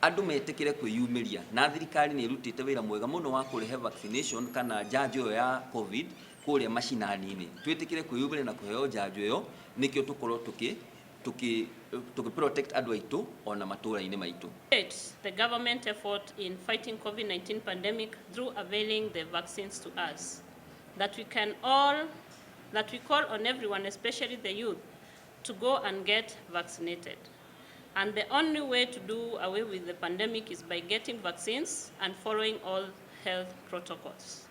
Andũ metĩkĩre kwĩyumĩria, na thirikari nĩ ĩrutĩte wĩra mwega mũno wa kũrehe vaccination kana njanjo ĩyo ya Covid kũrĩa macinani-inĩ. Twĩtĩkĩre kwĩyumĩria na kũheo njanjo ĩyo nĩkĩo tũkorwo tũkĩ tũkĩ tũkĩ protect andũ aitũ ona matũra-inĩ maitũ. The government effort in fighting COVID-19 pandemic through availing the vaccines to us. That we can all, that we call on everyone, especially the youth, to go and get vaccinated. And the only way to do away with the pandemic is by getting vaccines and following all health protocols.